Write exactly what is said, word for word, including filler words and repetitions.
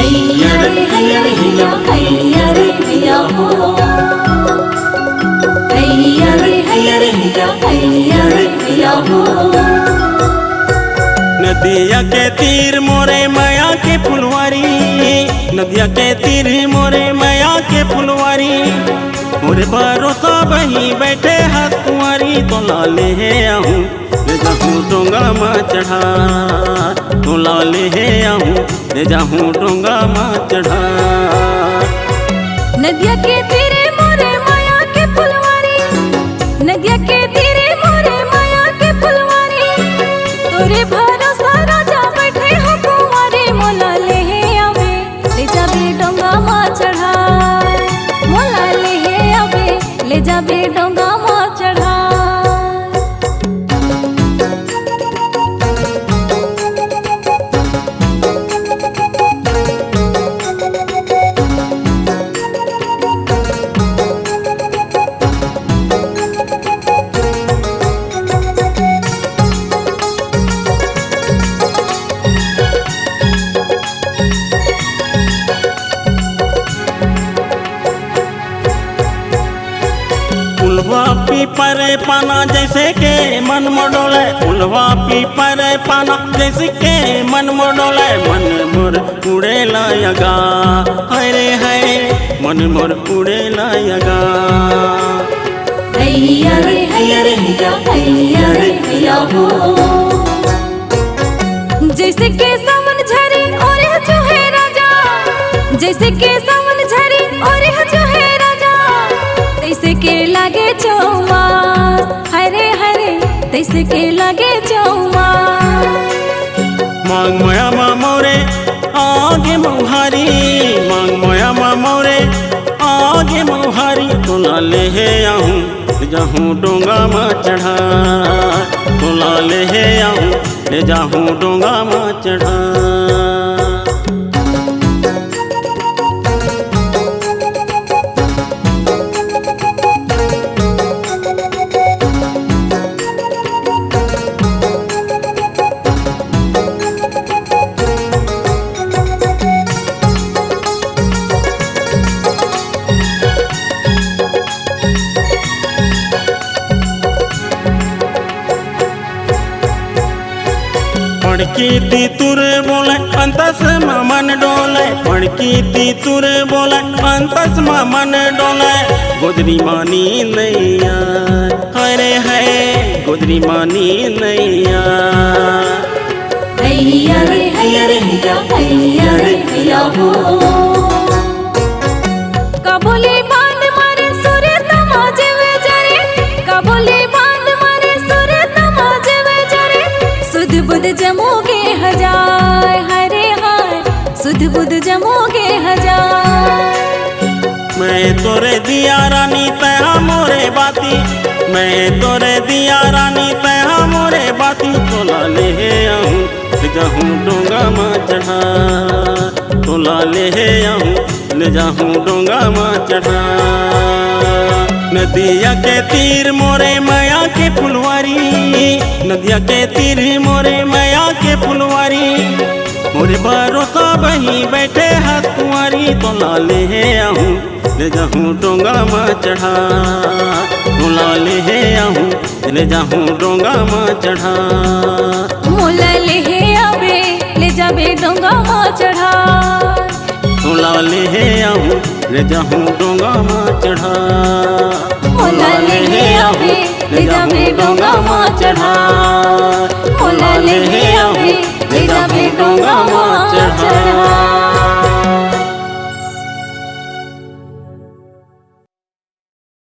हैया रे, हैया रे, हैया, हैया रे, हैया हो। हैया रे, हैया रे, हैया, हैया रे, हैया हो। नदिया के तीर मोरे मया के फुलवारी, नदिया के तीर मोरे मया के फुलवारी, मोरे भरोसा बही बैठे हस कुंवारी, तोला लेहे आहूँ, ले जाहूँ डोंगा म चढ़ा, तोला लेहे आहूँ, ले जाहूँ डोंगा म चढ़ा। नदिया के तीरे मोरे मया के फुलवारी, नदिया के तीरे मोरे मया के फुलवारी, तोरे भरोसा राजा बैठे हो कुंवारी, मोला लेहे आबे, ले जाबे डोंगा म चढ़ा, मोला लेहे आबे, ले जाबे डोंगा म चढ़ा। फुलवा पीपर पाना जैसे के मन मोर डोले, फुलवा पीपर पाना जैसे के मन मोर डोले, मन मोर उड़े लायगा, हाय रे हाय, मन मोर उड़े लायगा। हैया रे, हैया रे, हैया, हैया रे, हैया हो। जैसे के सावन झरी ओरे जो है राजा, जैसे के सावन झरी ओरे जो है राजा, तैसे के लागे चौमास, हरे हरे, तैसे के लागे चौमास। मांग मया मा मोरे आगे मौहारी, मांग मया मा मोरे आगे मौहारी, तोला लेहे आहूँ, ले जाहूँ डोंगा म चढ़ा, तोला लेहे आहूँ, ले जाहूँ डोंगा म चढ़ा। पड़की ती तुर बोले अंतस म मन डोले, पड़की ती तुर बोले अंतस म मन डोले, गोदरी मानी नैया, हरे है गोदरी मानी नैया। हैया रे, हैया रे, हैया, हैया रे, हैया हो। कबोली बांध मारे सुरे तमाजे वे जरे, कबोली बांध मारे सुरे तमाजे वे जरे, सुध बुध जमोगे हजार, हरे हाय, सुध बुध जमोगे हजार। मैं तोरे दिया रानी तैहा मोरे बाती, मैं तोरे दिया रानी तैहा मोरे बाती, तोला लेहे आहूँ, ले जाहूँ डोंगा म चढ़ा, तोला लेहे आहूँ, ले जाहूँ डोंगा म चढ़ा। नदिया के तीर मोरे मया के फुलवारी, नदिया के तीर मोरे मया के फुलवारी, मोरे भरोसा बही बैठे हस कुंवारी, तोला लेहे आहूँ, ले जाहूँ डोंगा म चढ़ा, तोला लेहे आहूँ, ले जाहूँ डोंगा म चढ़ा। मोला लेहे आबे, ले जाबे डोंगा म चढ़ा। तोला लेहे आहूँ, ले जाहूँ डोंगा म चढ़ा। मोला लेहे आबे, ले जाबे डोंगा म चढ़ा।